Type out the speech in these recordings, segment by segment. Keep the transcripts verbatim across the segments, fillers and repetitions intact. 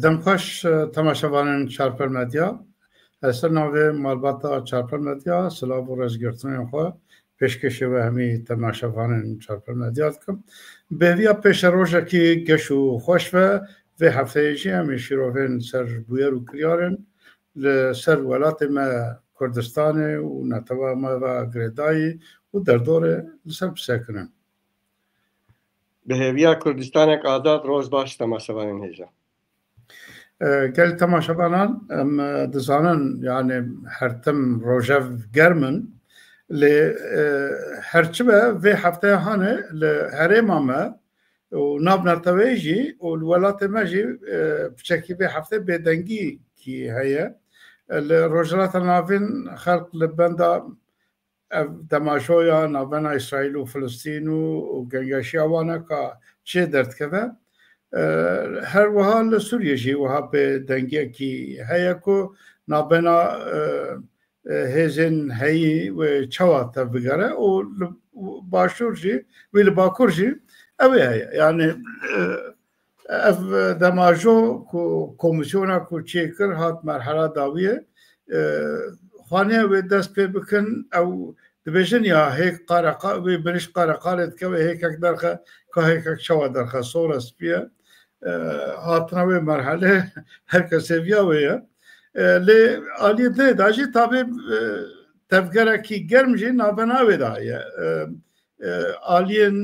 Demxweş, e, temaşevanên Çarpel Medya. Ez ser navê malbata Çarpel Medya, silav û rêzgirtinên xwe pêşkêşê we hemî temaşevanên Çarpel Medya dikim. Bi hêviya pêşerojekî geş û xweş ve, vê hefteyê jî em ê şîrovên ser bûyer û kiryarên li ser welatê me Kurdistanê û netewa me ve girêdayî û derdorê li ser bisekinin. Bi hêviya Kurdistanek azad, roj baş temaşevanên hêja. E, gelî temaşevanan, em, e, dizanin, yani her tim rojev germ in, lê, e, her çi be vê hefteya hanê li herêma me û navneteweyê jî û li welatê me jî, e, piçekî vê heftê bêdengî kî heye. E, li Rojhilata Navîn xelk li benda ev demajoya navbena Îsraîl û Filistîn û, û gengeşiya wan e ka çê derdikeve. E, her wiha li Sûriyê jî wiha bêdengiyekî heye ku navbena, e, e, hêzên heyî wê çawa tevbigere û li Başûr jî, wî li Bakur jî ew ê heye. Yani, e, ev demajo ku komîsyona ku çêkir hat merhela dawiyê, e, xwaniye wê dest pê bikin, ew dibêjin ya hêk qareqa-, wê binişt qareqalê dike, wê hêkek derxe, ka hêkek çawa derxe, sor e, spî ye. E, hatina wê merhelê her kesê viya wê ye. E, lê aliyê dinê de jî tabî, e, tevgerekî germ jî navbena wê de heye. E, e, aliyên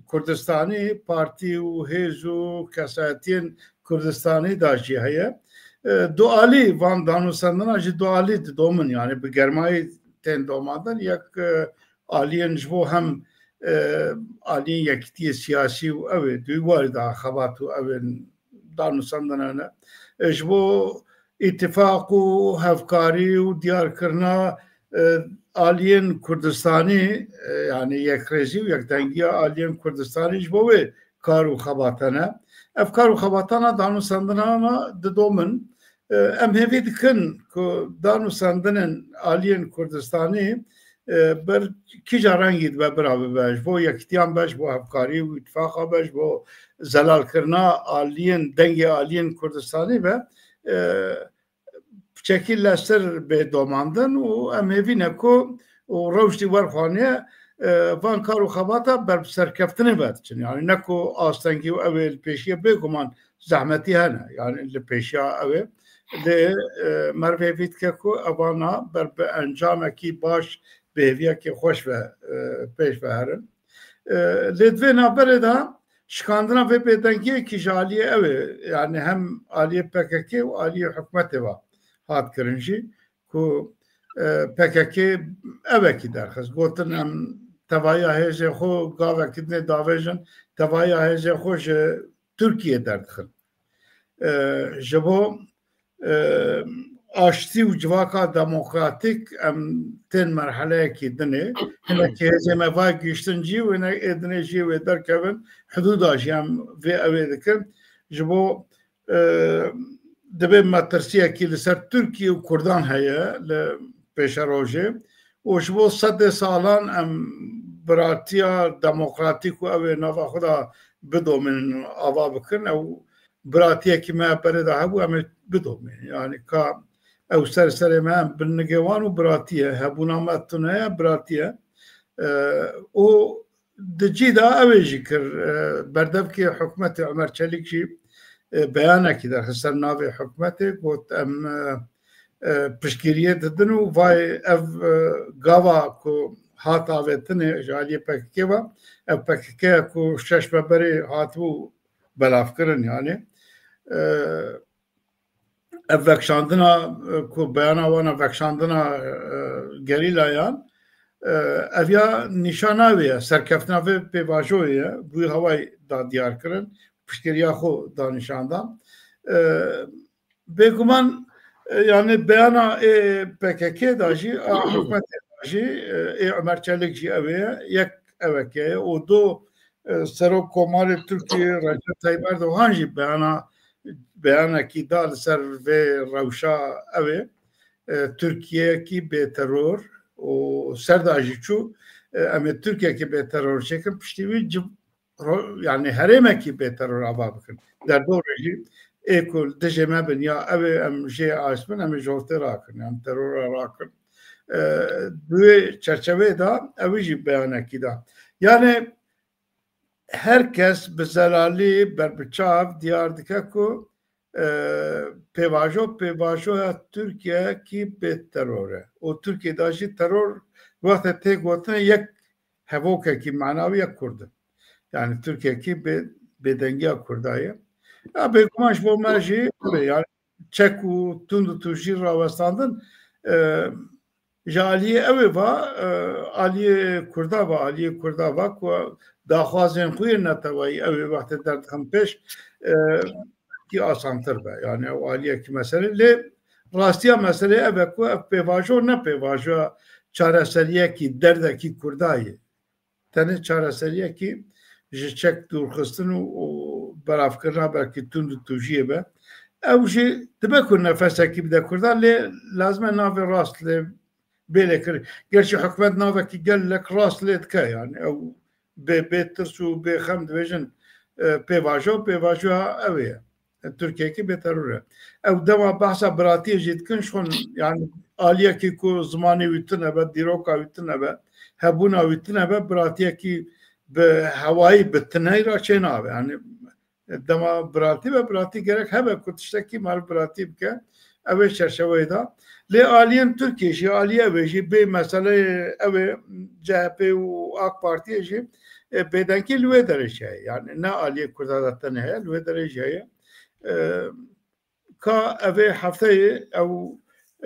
Kurdistanî, partî û hêz û kesayetiyên Kurdistanî de jî heye. E, dualî van danûsendina jî dualî didomin, yani bi germayî tên domandin, yek, e, aliyên ji bo hem, e, aliyên yekitiyê siyasî û ew ê, di wî warî de xebat û ew ên danûsendina ne. E, ji bo îtifaq û hevkarî û diyarkirina, e, aliyên Kurdistanî, e, yani yekrêzî û yekdengiya aliyên Kurdistanî ji bo wê kar û xebata ne. Ev kar û xebatana danûsendinana didomin. E, em hêvî dikin ku danûsendinên aliyên Kurdistanî, e, ber kîja rengî dibe bira bibe, ji bo yekitiyan be, ji bo hevkarî û îtifaqa be, ji bo zelalkirina aliyên, dengê aliyên Kurdistanî be, e, piçekî lestir bê domandin û em hêvî ne ku û rewştî werxwaniye, e, van kar û xebata ber bi serkeftinê ve diçin. Yani ne ku astengî û ew ê li pêşiyê bêguman zehmetî hene. Yani li pêşiya ew ê. Lê, e, merv hêvî dike ku evana ber bi encamekî baş, bi hêviyekê xweş ve, e, pêş ve herin. E, lê di vê navberê de şikandina vê bêdengiyekî ji aliyê ew ê, yani hem aliyê P K K û aliyê hikûmetê ve hat kirin jî, ku, e, P K K evekî derxist. Gotin, em tevahiya hêzê xwe gavekî dinê davêjin, tevahiya hêzê xwe ji Tirkiyê derdixin. E, ji bo, e, aştî û civaka demokratîk em tên merheleyekî dinê. Hinekî hêzê me va gihiştin cî û hinek ê dinê jî wê derkevin. Hidûda jî em vê ew ê dikin. Ji bo, e, dibê metirsiyekî li ser Tirkiye û Kurdan heye li pêşerojê û ji bo sedê salan em biratiya demokratîk û ew ê nava xwe de bidomînin, ava bikin. Ew biratiyekî me berê de hebû, em ê bidomînin. Yani ka ew ser serê me em bin nigê wan û biratî ye. Hebûna me tune ye, biratî ye. E, û di cî de ew ê jî kir, e, berdevkê hikûmetê Omer Çelik jî, e, beyanekî derxist ser navê hikûmetê, got, em, e, e, piştgiriyê didin û vay ev, e, gava ku hat avêtinê ji aliyê P K K ve, ev P K K ye ku şeş me berê hatibû belavkirin, yani. E, ev vekşandina, e, ku beyana wan e vekşandina, e, gerîlayan, e, ev ya nîşana wê ye, serkeftina vê pêvajoyê ye, bi wî hawayî da diyar kirin, piştgiriya xwe da nîşan da. E, bêguman, e, yani beyana ê P K K da jî, a hikûmetê da jî, e, ê Omer Çelik jî ew ê ye, yek eweke ye û do, e, Serok Komarê Tirkiyê Recep Tayyip Erdogan jî beyana, beyanekî da li ser vê rewşa ew ê, e, Tirkiyeyekî bêteror û ser da jî çû, e, em ê Tirkiyeyekî bêteror çêkin, piştî wî civ-, ro-, yani herêmekî bêteror ava bikin. Derdorê jî ê ku li dijê me bin ya ew ê em jê aş bin, em ê ji ortê rakin, em terora rakin. E, di wê çerçeveyê de ew jî beyanekî da. Yani her kes bi zelalî berbiçav diyar dike ku, e, pêvajo, pêvajoya Tirkiyeyekî bê teror e. Û Tirkiye de jî teror wextê tê gotin yek hevokekî manawî yek Kurd e. Yani Tirkiyeyekî bê, bêdengiya Kurda ye. Ya bêguman ji bo me jî, yani çek û tund û tûjî rawestandin, e, ji aliyê ew ê va, e, aliyê Kurda va, aliyê Kurda va ku daxwazên xwe yên neteweyî ew ê wextê derdixin pêş, e, kî asantir be. Yani ew aliyekî mesele. Lê rastiya meselê ev e ku ev pêvajo ne pêvajoya çareseriyekî, derdekî Kurda ye. Tenê çareseriyekî ji çek dûrxistin û, û belavkirina belkî tund û tûjiyê be. Ew jî dibe ku nefesekî bide Kurdan, lê lazim e navê rast lê bê lê kir. Gerçî hikûmet navekî gelek rast lê dike, yani ew bê, bê tirs û bê xem dibêjin, e, pêvajo, pêvajoya ew ê ye. Tirkiyeyekî bêteror e. Ew dema behsa biratiyê jî dikin, ji xwe, yani aliyekî ku zimanê wî tune be, dîroka wî tune be, hebûna wî tune be, biratiyekî bi hewayî, bi tineyî re çênabe. Yani dema biratî be, biratî gerek hebe ku tiştekî meriv biratî bike. Ew ê çerçeveyê de. Lê aliyên Tirkiyê jî, aliyê ew ê jî bê meseleyê ew ê C H P û AK Partiyê jî, e, bêdengî li wê derê jî heye. Yani ne aliyê Kurda de tenê heye, li wê derê jî heye. E, ka ev ê hefteyê ew,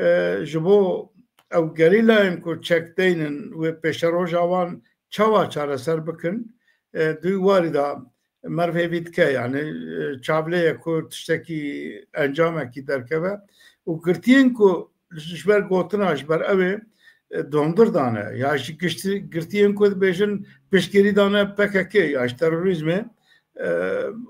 e, ji bo ew gerîlayên ku çek deynin wê pêşeroja wan çawa çareser bikin, e, di wî warî de meriv hêvî dike, yani, e, çavlê ye ku tiştekî, encamekî derkeve û girtiyên ku ji ber gotina, ji ber ew ê, e, dondir dane, ya jî giştî-, girtiyên ku dibêjin piştgirî dane P K K ya ji terorîzmê, e,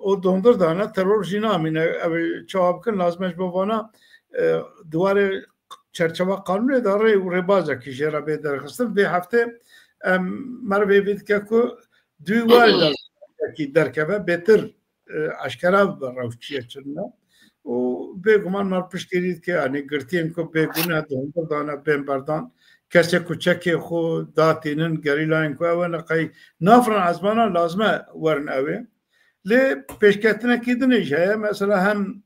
û dondir dane, teror jî namîne. Ew ê çawa bikin, lazim e ji bo vana, e, di warê çerçewa qanûnê de rê û rêbazekî jê re bê derxistin. Vê heftê em meriv hêvî dike ku di wî warî de derkeve bêtir, e, eşkera bibe rewş çi ye, çi ne. Û bêguman me piştgirî dike, yani girtiyên ku bêgune, di hundir dane, bên berdan. Kesê ku çekê xwe datînin, gerîlayên ku ew ne qey nafirin ezmana, lazim e werin ew ê. Lê pêşketinekî din jî heye, mesela hem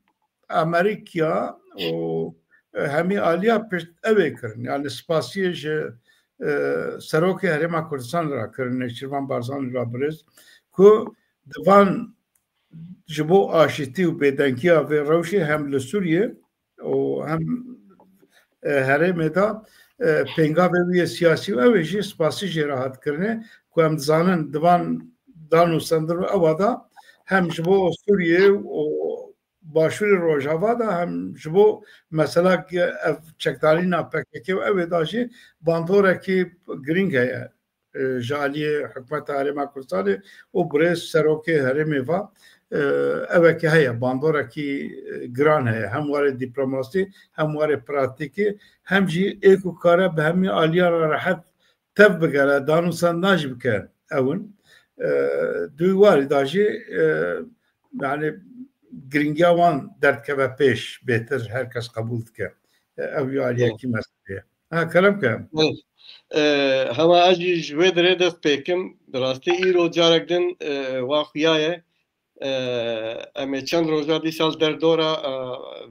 Amerîkya û, e, hemî aliya pişt ew ê kirin. Yani spasiyê ji, e, Serokê Herêma Kurdistan re kirin, Nêçîrvan Barzanî re birêz, ku di van ji bo aşitî û bêdengiya vê rewşê hem li Sûriyê û hem, e, herêmê de, e, pêngavê wî yê siyasî û ew ê jî spasî jê re hat kirinê, ku em dizanin di van dan û sendin û ewa de hem ji bo Sûriyê û Başûrê Rojava de hem ji bo mesela ge-, ev çekdarîna P K K û ew ê de jî bandorekî girîng heye, e, ji aliyê Hikûmeta Herêma Kurdistanê û birêz Serokê Herêmê ve, e, ewekî heye, bandorekî, e, giran heye, hem warê dîplomasî, hem warê pratîkî, hem jî ê ku kare bi hemî aliyan re rehet tev bigere, dan û sendina jî bike ew in. E, di wî warî de jî, e, yani girîngiya wan derdikeve pêş, bêtir her kes qebûl dike. E, ew ya aliyekî meselê ye. Ha, kerem ke. Evet. E, hema ez jî ji wê dirê dest pê kim. Bi rastî îro carek din, e, wa xuya ye. E, em ê çend roja dîsa li derdora, e,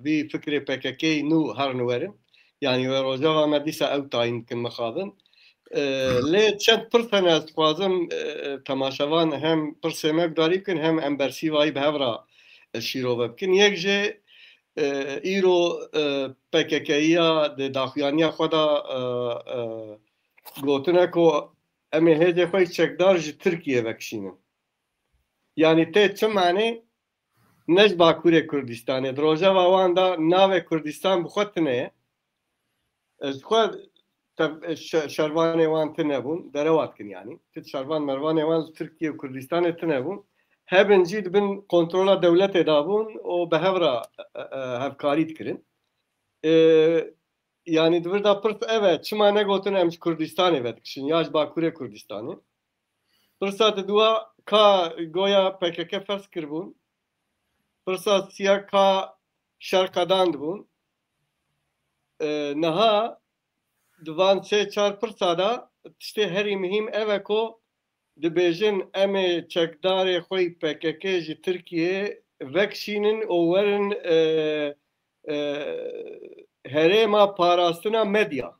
vî fikrê P K K nû herin werin. Yanî wê rojava me dîsa ew tayîn bikin mixabin. E, lê çend pirs hene ez dixwazim, e, temaşevan hem pirsê me gudarî bikin hem em bersîvayî bi hev re, e, şîrove bikin. Yek jê, e, îro, e, P K K ya di daxuyaniya xwe de, e, e, gotine ku em ê hêzê xwe yê çekdar ji Tirkiyê vekişînin. Yanî tê çi manê ne ji Bakurê Kurdistanê. Di rojeva wan de navê Kurdistan bi xwe tune ye. Ji xwe tev-, şe-, şervanê wan tune bûn, derewa dikin yanî. Ti şervan mervanê wan ji Tirkiye û Kurdistanê tune bûn. Hebin jî di bin kontrola dewletê de bûn û bi hev re, e, e, hevkarî dikirin. E, yanî di vir de pirs ev e, çima negotin em ji Kurdistanê vedikişin ya ji Bakurê Kurdistanê? Pirsa diduwa ka goya P K K ferz kiribûn, Pirsa siya ka şer qedandibûn. E, niha di van sê çar pirsa de tiştê herî muhîm ev e ku dibêjin em ê çekdarê xwe yî P K K ji Tirkiyê vekişînin û werin, e, e, herêma parastina medya.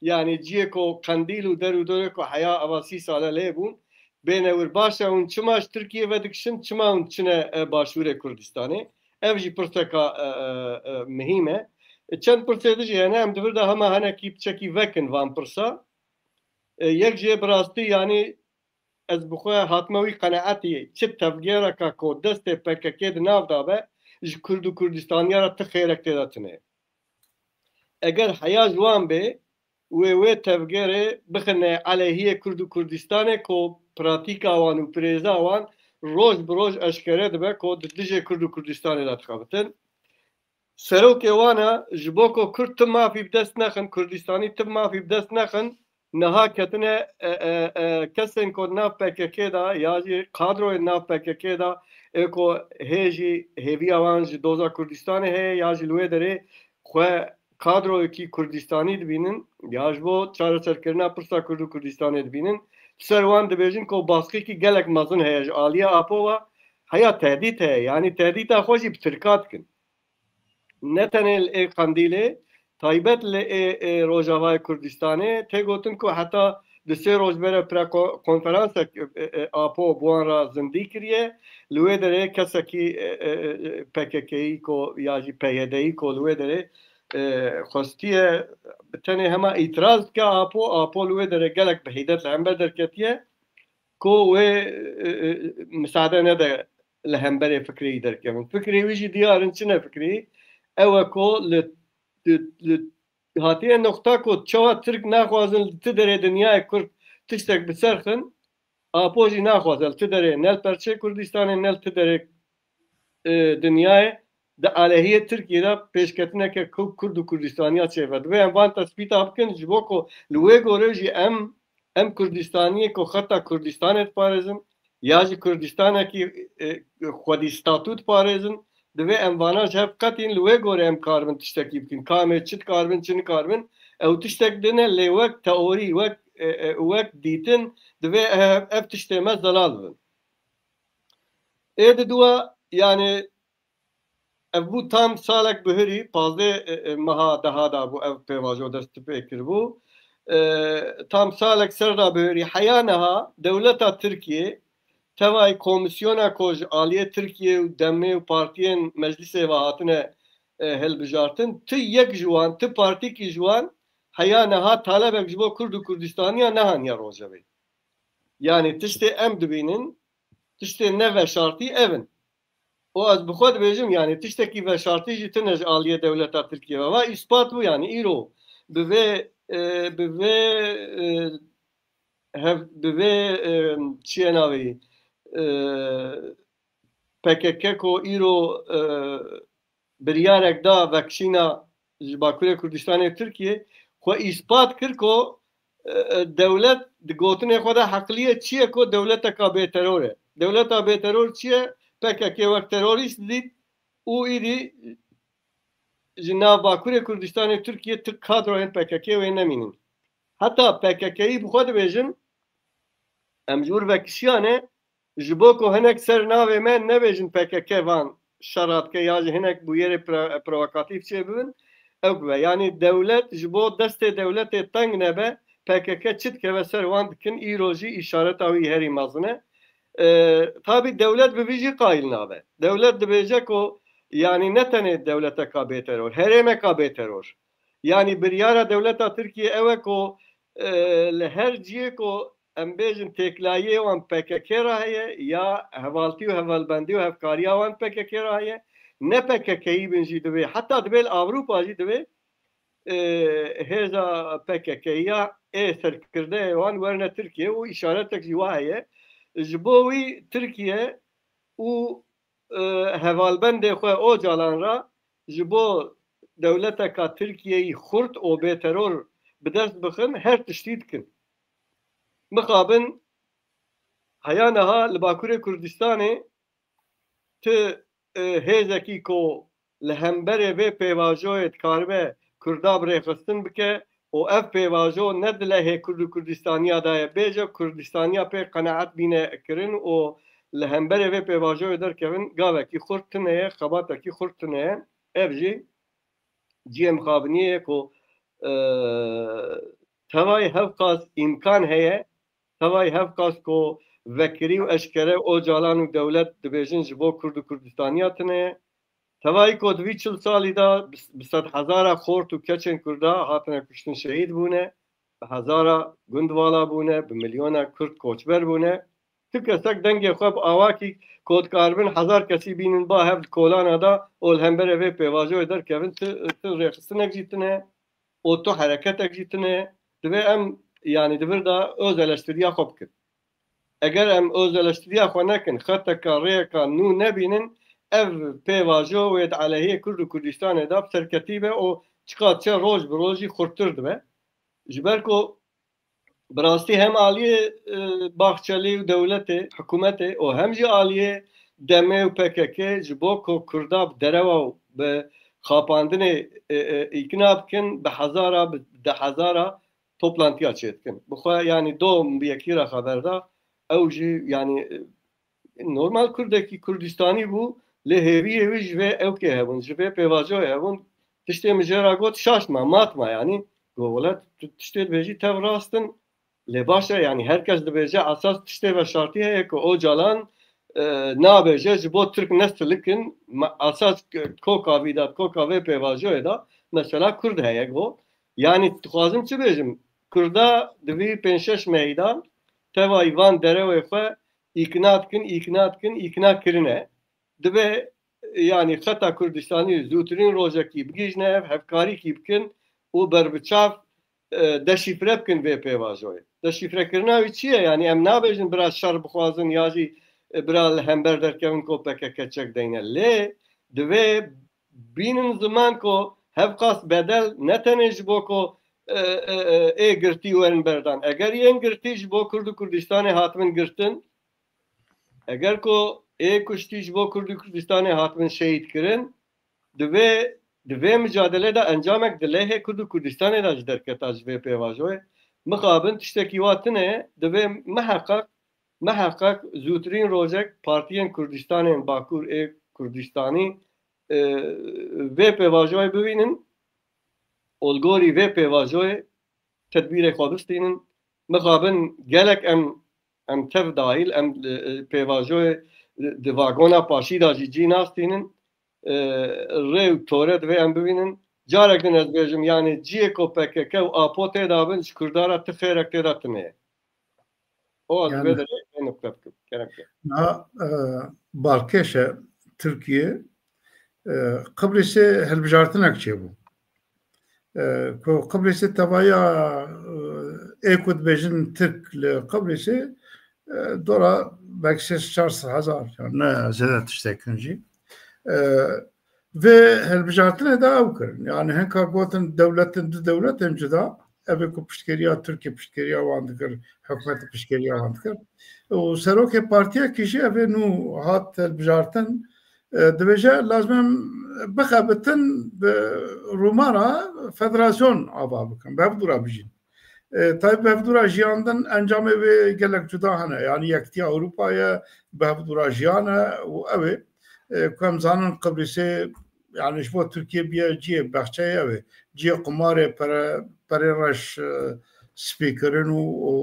Yanî ciyê ku qendîl û der û dorê ku heya eva sî sale lê bûn, bêne wir. Baş e, hûn çima ji Tirkiyê vedikişin, çima hûn çine, e, Başûrê Kurdistanê? Ev jî pirseka, e, e, e, muhîm e. E, çend pirsê din jî hene, em di vir de hema hinekî piçekî vekin van pirsa. E, yek jê bi rastî, yanî ez bi xwe hatime wî qenaetî, çi tevgereka ku destê P K K di nav de be, ji Kurd û Kurdistaniya re ti xêrek tê de tune. Eger heya ji wan bê, wê wê tevgerê bixine aleyhiyê Kurd û Kurdistanê ku pratîka wan û pirêza wan roj bi roj eşkere dibe ku di dijê Kurd û Kurdistanê de dixebitin. Serokê wan e, ji bo ku Kurd ti mafî bi dest nexin, Kurdistanî ti mafî bi dest nexin, niha ketine, e, e, e, kesên ku di nav P K K de ya jî kadroyên nav P K K de ê ku hê jî hêviya wan ji doza Kurdistanê heye ya jî li wê derê xwe kadroyekî Kurdistanî dibînin ya ji bo çareserkirina pirsa Kurd û Kurdistanê dibînin. Ser wan dibêjin ku baskîkî gelek mezin heye ji aliyê Apo ve, heya tehdît heye. Yanî tehdîta xwe jî bi Tirka dikin. Ne tenê li ê Qendîlê, taybet li ê, ê Rojavayê Kurdistanê tê gotin ku heta di sê roj berê pre-, ko-, konferansek, e, e, Apo bi wan re zindî kiriye. Li wê derê kesekî, e, e, e, P K K'yî ku ya jî P Y D'yî ku li wê derê, e, xwestiye bi tenê hema îtiraz bike Apo, Apo li wê derê gelek bi hîdet li hember derketiye ku wê, e, e, misade nede li hemberê fikrê wî derkevin. Fikrê wî jî diyar in, çi ne fikrê? Ew e ku li, li, li hatiye noqta ku çawa Tirk naxwazin li ti derê dinyayê Kurd tiştek bi ser xin, Apo jî naxwaze li ti derê ne li perçê Kurdistanê ne li ti derê, e, dinyayê di aleyhiyê Tirkiyê de pêşketineke Ku-, Kurd û Kurdistaniya çêve. Divê em van tespîta bikin, ji bo ku li wê gorê jî em, em Kurdistaniyê ku xeta Kurdistanê diparêzin, ya jî Kurdistanekî, e, xwedî statû diparêzin, divê em vana ji hev qetîn, li wê gorê em karibin tiştekî bikin. Ka em ê çi dikaribin, çi nikaribin, ew tiştek din e, lê wek teorî, wek, e, e, wek dîtin, divê ev, ev tiştê me zelal bibin. Ê di dua, yanî, ev bû tam salek bihurî, pazdeh, e, e, meha deha da bû ev pêvajo dest pê kiribû. E, tam salek ser da bihurî. Heya niha dewleta Tirkiyê tevayî komîsyona ku ji aliyê Tirkiyê û demê û partiyên meclisê ve hatine, e, hilbijartin, ti yek ji wan, ti partîkî ji wan heya niha talebek ji bo Kurd û Kurdistaniya nehaniye rojevê. Yanî tiştê em dibînin, tiştê ne veşartî ev in. Û ez bi xwe dibêjim, yanî tiştekî veşartî jî tune ji aliyê dewleta Tirkiyê ve. Va îspat bû, yanî îro bi vê, e, bi vê, e, hev, bi vê, e, çiyê navê, e, P K K ku îro, e, biryarek da vekişîna ji Bakurê Kurdistanê Tirkiyê, xwe îspat kir ku, e, e, dewlet di gotinê xwe de heqliyê çi ye ku dewleteka bêteror e. Dewleta bêteror çi ye? P K K wek terorîst didît û îdî ji nav Bakurê Kurdistanê Tirkiyê ti kadroyên P K K wê nemînin. Heta P K K'yî bi xwe dibêjin, em ji wir vekişiyane, ji bo ku hinek ser navê me nebêjin P K K van şer hatike ya jî hinek bûyerê pro-, provokatîf çêbibin, ew bibe. Yanî dewlet ji bo destê dewletê teng nebe, P K K çi dikeve ser wan dikin, îro jî îşareta wî herî mezin e. E, tabî dewlet bi vî jî qayîl nabe. Dewlet dibêje ku, yanî ne tenê dewleteka bêteror, herêmeka bêteror. Yanî biryara dewleta Tirkiyê ew e ku, e, li her ciyê ku em bêjin têkilahiyê wan P K K re heye ya hevaltî û hevalbendî û hevkariya wan P K K re heye. Ne P K K'yî bin jî divê, heta divê li Ewropa jî divê, e, hêza P K K'yî ya ê serkirdeyê wan werine Tirkiye û îşaretek jî wa heye. Ji bo wî Tirkiye û, e, hevalbendê xwe Ocalan re ji bo dewleteka Tirkiyeyî xurt û bêteror bi dest bixin, her tiştî dikin. Mixabin heya niha li Bakurê Kurdistanê tu, e, hêzekî ku li hemberê vê pêvajoyê dikaribe Kurda bi rêxistin bike û ev pêvajo ne di lehê Kurd û Kurdistaniya de ye, bêje Kurdistaniya pê qenaet bîne kirin û li hemberê vê pêvajoyê derkevin, gavekî xurt tune ye, xebatekî xurt tune ye. Ev jî cihê mixabiniyê ye ku, e, tevayî hevqas îmkan heye, tevayî hevqas ku vekirî û eşkere Ocalan û dewlet dibêjin ji bo Kurd û Kurdistaniya tune ye. Tevayî ku di vî çil salî de bi, bi sedhezara xort û keçên Kurda hatine kuştin, şehîd bûne, bi hezara gund vala bûne, bi milyona Kurd koçber bûne. Tu kesek dengê xwe bi awakî ku dikaribin hezar kesî bînin ba hev di kolana da û li hemberê vê pêvajoyê derkevin, tu, tu rêxistinek jî tune û tu hereketek jî tune. Divê em, yanî di vir de öz eleştiriya xwe bikin. Eger em öz eleştiriya xwe nekin, xeteka, rêyeka nû nebînin, ev pêvajo wê di aleyhê Kurd û Kurdistanê de bi serketî be û çiqas çe roj bi rojî xurttir dibe. Ji ber ku bi rastî hem aliyê, e, Bahçelî û dewletê, hikûmetê û hem jî aliyê demê û P K K ji bo ku Kurda bi derewa û bi xapandinê, e, e, îkna bikin, bi hezara, bi deh hezara toplantiya çêdikin. Bi xwe, yanî, dom bi yekî re xeber da, ew jî, yanî, e, normal Kurdekî Kurdistanî bû, lê hêviyê wî ji vê ewkê hebûn, ji vê pêvajoyê hebûn. Tiştê min jê re got, şaş ma, mat ma, yanî, got, wele tu tiştê dibêjî tev rast in, lê baş e, yanî, her kes dibêje, esas tiştê veşartî heye ku Ocalan, e, nabêje, ji bo Tirk ne silik in, me-, esas koka vî de, koka vê pêvajoyê de, mesela Kurd heye, got. Yanî, dixwazim çi bêjim? Kurda di vî pênc şeş mehî de tevayî van derewê xwe îkna dikin, îkna dikin, îkna kirine. Divê, yanî, xeta Kurdistanî zûtirîn rojekî bigihîjne ev, hevkarîkî bikin û berbiçav, e, deşîfre bikin vê pêvajoyê. Deşîfrekirina wî çi ye? Yanî, em nabêjin bira şer bixwazin ya jî, e, bira li hember derkevin ku P K K çek deyne. Lê divê bînin ziman ku hevqas bedel ne tenê ji bo ku, e, e, e, ê girtî werin berdan. Eger yên girtî ji bo Kurd û Kurdistanê hatibin girtin, eger ku ê kuştî ji bo Kurd û Kurdistanê hatibin şehîd kirin, divê, di vê micadelê de encamek di lehê Kurd û Kurdistanê de ji derketa ji vê pêvajoyê. Mixabin tiştekî wa tune, divê miheqeq, miheqeq zûtirîn rojek partiyên Kurdistanên Bakur ê Kurdistanî, e, vê pêvajoyê bibînin, olgorî vê pêvajoyê tedbîrê xwe bistînin. Mixabin gelek em, em tev dahîl, em, e, e, pêvajoyê di vagona paşî de jî cî nastînin. E, rê û tore divê em bibînin. Carek din ez bêjim, yanî ciyê ku P K K û Apo tê de bin, ji Kurda re ti xêrek tê de tune ye. O, ez Yani vê derê vê nokte bikim. Kerem ke. Niha, e, balkêş e Tirkiye, e, Qibrisê hilbijartinek çêbû. E, ku Qibrisê tevaya, e, ê ku dibêjin Tirk li Qibrisê, e, dora belkî sê sed çar sed hezar, yani ne zêde tiştek in jî. E, Vê hilbijartinê de ew kirin. Yani hinka gotin dewletin du dewletên cuda, ev ê ku piştgiriya Tirkiye piştgiriya wan dikir, hikûmetê piştgiriya wan dikir. Û serokê partiyekî jî ev ê nû hat hilbijartin, e, dibêje lazim em bixebitin bi rûmana federasyon ava bikin, bi hevdû re bijîn. E, taybî bi hevdû re jiyandin encamê wê gelek cuda hene. Yani Yekitiya Ewropa ye, bi hevdû re jiyan e û ew ê, e, ku em zanin Qibrisê, yani ji bo Tirkiye biye ciyê bexçeyê ew ê. Ciyê qumarê, pere, perê reş, e, spîkirin û, û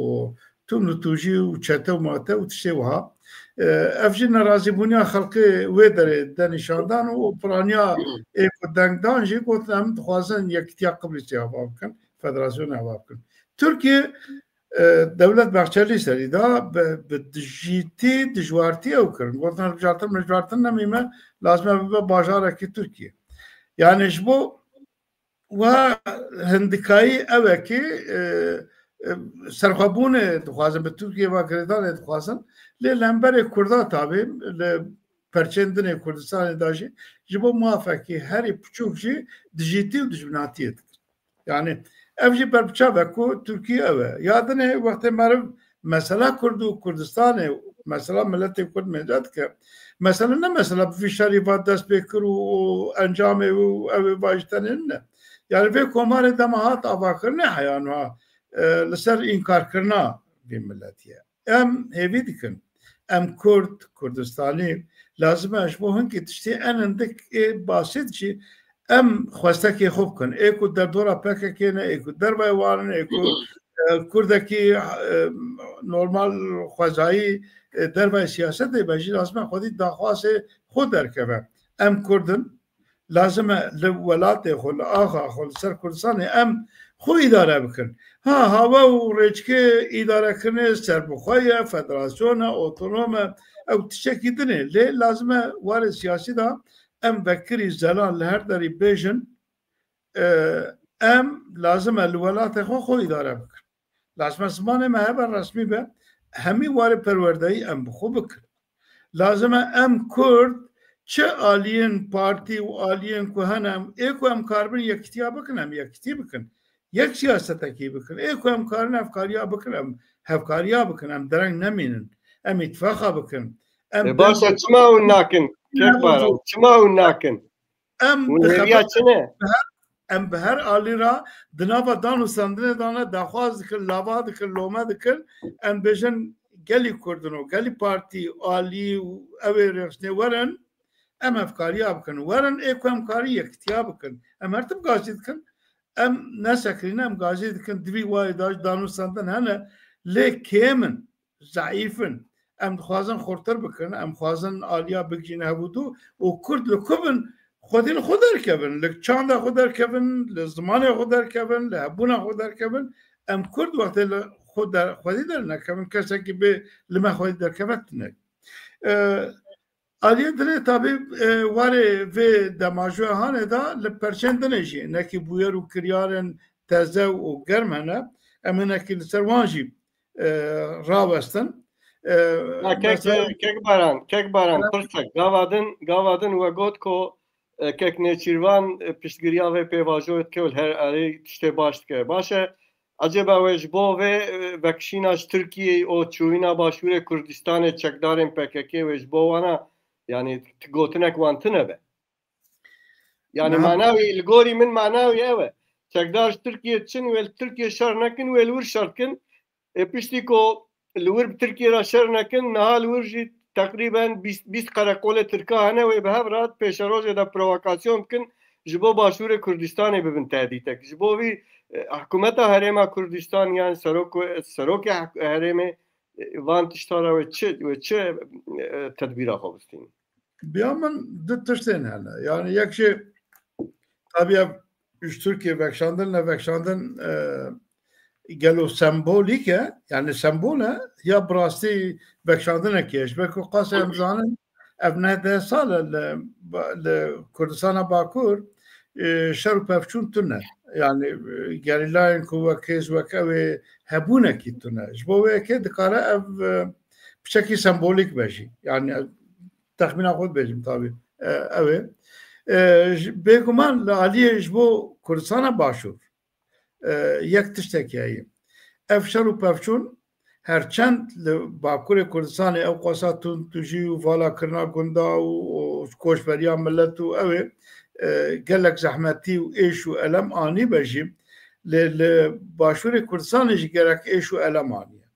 tûn û tûjî û çete û mate û tiştê wiha. E, ev jî nerazîbûniya xelkê wê derê de nîşandan û piraniya ê ku dengdan jî gotin em dixwazin Yekitiya Qibrisê ava bikin. Federasyonê ava bikin. Tirkiye, e, dewlet Bahçelî serî da bi, bi dijîtî, dijwartî ew kirin. Gotin hilbijartin, mijwartin nemîme, lazim e bibe bajarekî Tirkiye. Yani ji bo wiha hindikayî ew e ki, e, e, serxwebûnê dixwazin, bi Tirkiye ve girêdanê dixwazin. Lê li hemberê Kurda tabî, li perçên din ê Kurdistanê de jî, ji bo mafekî herî piçûk jî dijîtî û dijminatiyê dikin. Yani ev jî berbiçav e ku Tirkiye ew e. Ya dinê wextê meriv mesela Kurd û Kurdistanê Mesela miletê Kurd mêze dike. Mesela ne mesela bi vî şerî va dest pê kir û, û encamê wî û ew ê va ji tenê ne. Yani vê komarê dema hat avakirinê heya nuha, e, li ser înkarkirina vê miletî ye. Em hêvî dikin. Em Kurd, Kurdistanî, lazim e ji bo hinkî tiştê en hindik ê basît jî em xwestekê xwe bikin. Ê ku derdora P K K ne, ê ku dervayê wan in, ê ku, e, Kurdekî, e, normal xwezayî, e, dervayê siyasetê be jî lazim e xwedî daxwazê xwe derkeve. Em Kurd in, lazim e li welatê xwe, li axa xwe, li ser Kurdistanê em xwe îdare bikin. Ha, hawe û rêçikê îdarekirinê serbixwe ye, federasyon e, otonom e, ew tiştekî din e. Lê lazim e warê siyasî de em vekirî zelal li her derî bêjin, e, em lazim e li welatê xwe xwe îdare bikin. Lazim e zimanê me hebe resmî be, hemî warê perwerdeyî em bi xwe bikin. Lazim e em Kurd çi aliyên partî û aliyên ku hene em, ê ku em karibin yekitiya bikin, em yekitî bikin. Yek siyasetekî bikin. Ê ku em karin hevkariya bikin, em hevkariya bikin, em dereng nemînin. Em îtifaqa bikin. Em E, baş e, çima hûn nakin? Kek Baran, çima hûn nakin? Em Hûn bi hêviya xeber çi ne? Em bi her alî re di nava dan û sendinê de ne daxwaz dikin, lava dikin, lome dikin. Em bêjin gelî Kurd in û gelî partî, alî û ew ê rêxistinê werin, em hevkariya bikin. Werin ê ku em karî yekitiya bikin. Em her tim gazî dikin. Em nesekirîne, em gazî dikin. Di vî warê de dan û sendin hene, lê kêm in. Zeîf in. Em dixwazin xurtir bikin, em dixwazin aliya bigihîne hevûdu û Kurd li ku bin xwedî li xwe derkevin, li çanda xwe derkevin, li zimanê xwe derkevin, li hebûna xwe derkevin. Em Kurd wextê li xwe der-, xwedî dernekevin, kesekî bê li me xwedî derkeve tune. E, Aliyê dinê tabî, e, warê vê demajoya hanê de li perçên dinê jî hinekî bûyer û kiryarên teze û germ hene. Em hinekî li ser wan jî, e, rawestin. E, Ya kek, mesela kek Baran, kek Baran, Ya pirsek. Gava din, gava din we got ku, e, kek Nêçîrvan, e, piştgiriya vê pêvajoyê dike û li her alî tiştê baş dike. Baş e, Ecêba wê ji bo vê, e, vekişîna ji Tirkiyeyê û çûyîna Başûrê Kurdistanê çekdarên P K K wê ji bo wana, yanî t-, gotinek wan tune be. Yanî Niha mana wî, li gorî min mana wî ew e. Çekdar ji Tirkiyê diçin, wê li Tirkiyê şer nekin, wê li wir şer dikin. Ê piştî ku li wir bi Tirkiyê re şer nekin, niha li wir jî teqrîben bîst, bîst qereqolê Tirka hene, wê bi hev re di pêşerojê de provokasyon bikin, ji bo Başûrê Kurdistanê bibin tehdîtek. Ji bo vî, e, hikûmeta Herêma Kurdistan yan serok-, serokê hik-, herêmê, e, van tişta re wê çi, wê çi, e, tedbîra xwe bistînin? Biya min du tiştên hene. Yani yek jî tabî ev ji Tirkiyê vekşandin, ne vekşandin, e, gelo sembolîk e, yani sembol e, ya bi rastî vekşandinekê ye. Ji ber ku qasê em zanin, ev neh deh sal e li, li Kurdistana Bakur, e, şer û pevçûn tune. Yani, e, gerîlayên ku wek hêz, wek ew ê hebûnekî tune. Ji bo wê yekê dikare ev, e, piçekî sembolîk be jî. Yani, texmîna xwe dibêjim tabî. E, ew ê. E, ji, bêguman li aliyê ji bo Kurdistana Başûr, e, yek tiştekî heye. Ev şer û pevçûn her çend li Bakurê Kurdistanê ew qasa tund tujî û vala kirina gunda û, û koçberiya milet û ew ê, e, gelek zehmetî û êş û elem anî be jî, lê li Başûrê Kurdistanê jî gerek êş û elem aniye.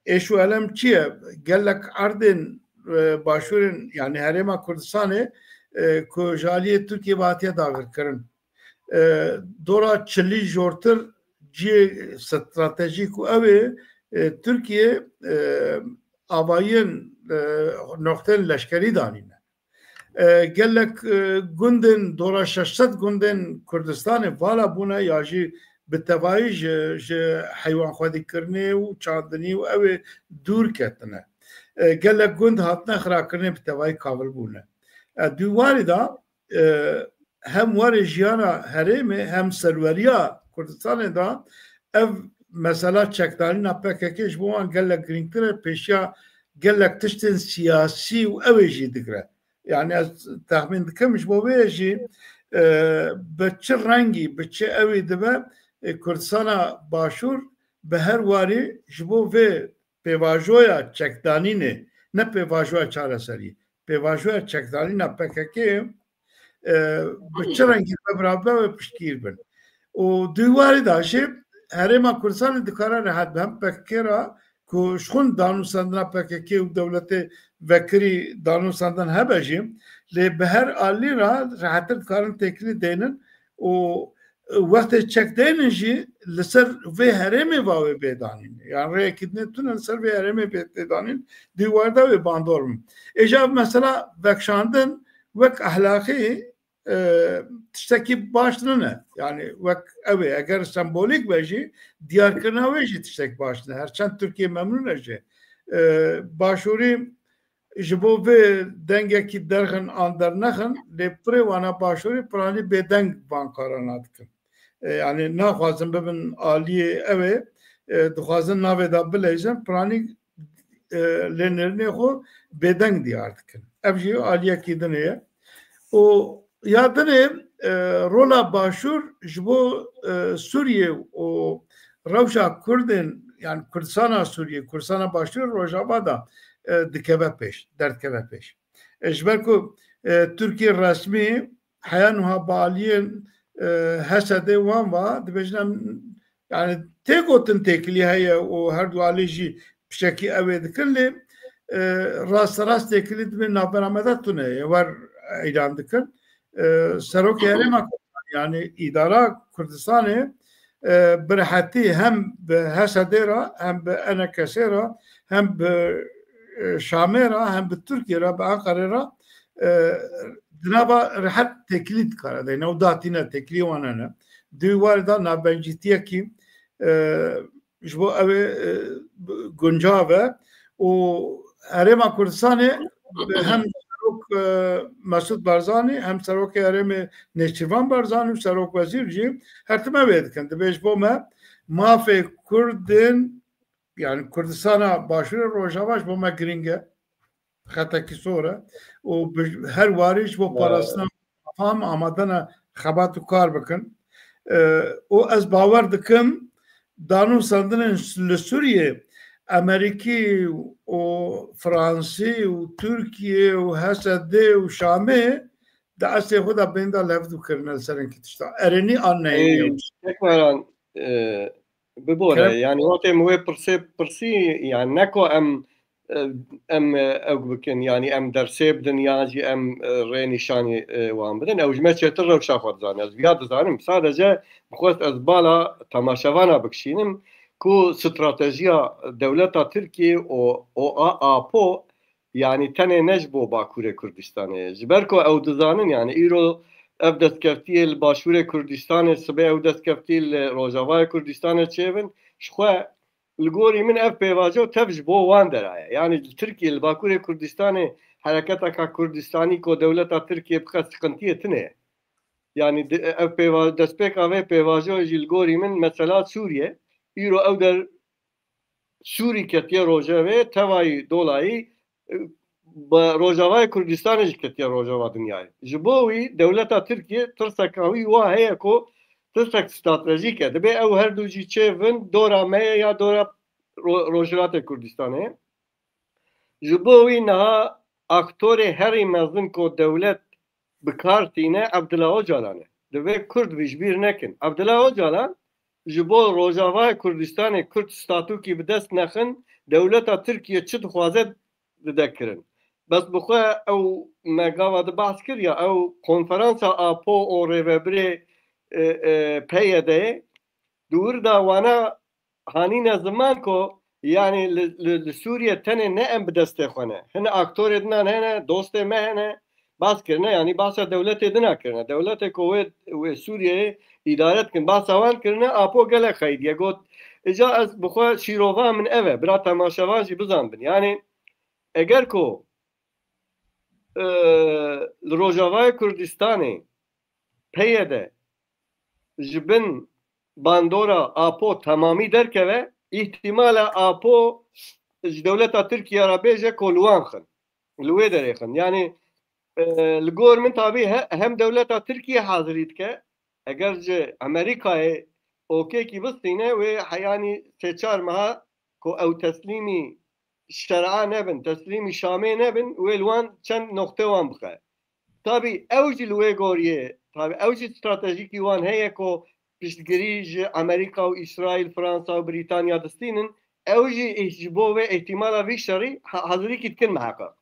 Êş û elem çi ye? Gelek erdên, e, başûrên, yani Herêma Kurdistanê, e, ku ji aliyê Tirkiyê ve hatiye dagirkirin. E, dora çilî jortir cihê stratejîk û ew ê, e, Tirkiye, e, avayiyên, e, noqtên leşkerî danîne. E, gelek, e, gundên, dora şeş sed gundên Kurdistanê vala bûne ya jî bi tevayî ji, ji heywanxwedîkirinê û çandinî û ew ê dûr ketine. E, gelek gund hatine xirakirinê bi tevayî kavil bûne. E, di warî de, e, hem warê jiyana herêmê hem serweriya Kurdistanê de ev mesela çekdarîna P K K ji bo wan gelek girîngtir e, pêşiya gelek tiştên siyasî û ew ê jî digire. Yani ez texmîn dikim ji bo vê jî, e, bi çi rengî, bi çi ewî dibe, e, Kurdistana Başûr bi her warî ji bo vê pêvajoya çekdanînê, ne pêvajoya çareseriyê, pêvajoya çekdanîna P K K e, bi çi rengî be birabe wê piştgîr bin. Û di warê de jî Herêma Kurdistanê dikare rehet be hem P K K re ku ji xwe danûsandina P K K û dewletê vekirî danûsandin hebe jî, lê bi her alî re rehetir dikarin têkilî deynin û wextê çek deynin jî li ser vê herêmê va wê bê danîn. Yan rêyekî dinê tune li ser vê herêmê bê tê danîn, di warda wê bandor bin. Êja mesela vekşandin wek ehlaqî, e, tiştekî baş nine. Yani wek ew ê, eger sembolîk be jî, diyarkirina wê jî tiştek baş nine. Her çend Tirkiye memnûn e jî. E, Başûrî ji bo vê dengekî derxin an dernexin, lê pirê wana Başûrî piranî bêdeng van karana dikin. E, yani naxwazin bibin aliyê ew ê, e, dixwazin navê de bileyzin, piranî, e, lê nêrînê xwe bêdeng diyar dikin. Ev jî aliyekî din e. Û ya din e, e, rola Başûr ji bo, e, Sûriyê û rewşa Kurdên, yani Kurdistana Sûriyê, Kurdistana Başûrê Rojava de, e, dikeve pêş, derdikeve pêş. E, ji ber ku, e, Tirkiye resmî heya nuha bi aliyên, e, H S D wan va dibêjin em, yani tê gotin têkilî heye û her du alî jî pişekî ew ê dikin lê, e, rasterast têkilî dibê navbera me de tune ye, wer îlan dikin. E, Serokê Herêma Kurdistanê, yani îdara Kurdistanê, e, bi rehetî hem bi H S D re, hem bi E N K S re, hem bi, e, Şamê re, hem bi Tirkiye re, bi Enqerê re, e, di nava rehet têkilî dikare deyne û datîne têkilî wan hene. Di wî warê de navbencîtiyekî, e, ji bo ew ê, e, guncav e û Herêma Kurdistanê hem Serok, e, Mesûd Barzanî, hem Serokê Herêmê Nêçîrvan Barzanî û Serok Wezîr jî her tim ew ê dikin. Dibê ji bo me mafê Kurdên, yani Kurdistana Başûrê Rojava ji bo me girîng e. Xetekî sor e û bi her warî ji bo parastina mafan amade ne xebat û kar bikin. E, û ez bawer dikim danûsandinên li Sûriyê Amerîkî û Fransî û Tirkiye û H S D û Şamê di eslê xwe de bên de levdû kirine li ser hinkî tişta. Erênî an neyînî. Ey, Şêxmeran, e, bibore, Kerem. Yani wextê min wê pirsê pirsî, yani ne ku em, e, em, e, ew bikin, yani em dersê bidin ya jî em, e, rê nîşanî, e, wan bidin. Ew ji me çêtir rewşa xwe dizane. Ez viya dizanim. Sadece bixwest ez bala temaşevana bikişînim ku stratejiya dewleta Tirkiyê û, û a, apo, yani tenê ne ji bo Bakurê Kurdistanê ye. Ji ber ku ew dizanin, yani îro ev destkeftiyê li Başûrê Kurdistanê, sibê ew destkeftî li Rojavayê Kurdistanê çêbin, ji xwe li gorî min ev pêvajo tev ji bo wan dera ye. Yani li Tirkiye, li Bakurê Kurdistanê hereketeka Kurdistanî ku dewleta Tirkiye bixe siqintiyê tune ye. Yani di-, ev pêva-, destpêka vê pêvajo jî li gorî min mesela Sûriye, îro ew der Sûrî ketiye rojevê, tevayî dolayî, e, bi Rojavayê Kurdistanê jî ketiye rojeva dinyayê. Ji bo wî dewleta Tirkiye tirseka wî wa heye ku tirsek stratejîk e. Dibê ew her du jî çêvin dora me ye ya dora Ro-, Rojhilatê Kurdistanê ye. Ji bo wî niha aktorê herî mezin ku dewlet bi kar tîne Abdullah Ocalan e. Divê Kurd vî ji bîr nekin. Abdullah Ocalan ji bo Rojavayê Kurdistanê Kurd statûkî bi dest nexin, dewleta Tirkiye çi dixwaze dide kirin. Bes bi xwe ew me gava di behs kir ya, ew konferansa Apo û rêvebirê, e, e, P Y D'yê di wir de wana hanîne ziman ku, yani li, li, li Sûriye tenê ne em bi destê xwe ne. Hin aktorê dinan hene, dostê me hene, bas kirine, yani basa dewletê dina kirine. Dewletê ku wê, wê Sûriyeyê îdare dikin, basa wan kirine, Apo gelek xeydiye got. Îca ez bi xwe şîrova min ev e, bira temaşevan jî bizanbin. Yani eger ku, e, li Rojavayê Kurdistanê P Y D ji bin bandora Apo temamî derkeve, îhtimala Apo ji dewleta Tirkiye re bêje ku li wan xin. Li wê derê xin. Yani, e, li gor min tabî he-, hem dewleta Tirkiye hazirî dike, eger ji Amerîkayê okêkî bistîne, wê heyanî sê çar meha ku ew teslîmî şer'a nebin, teslîmî Şamê nebin, wê li wan çend noqte wan bixe. Tabî ew jî li wê goriyê, tabî ew jî stratejîkî wan heye ku piştgirî ji Amerîka û Îsraîl, Fransa û Brîtanya distînin, ew jî îh-, ji bo vê îhtîmala vî şerî ha-, hazirîkî dikin miheqeq.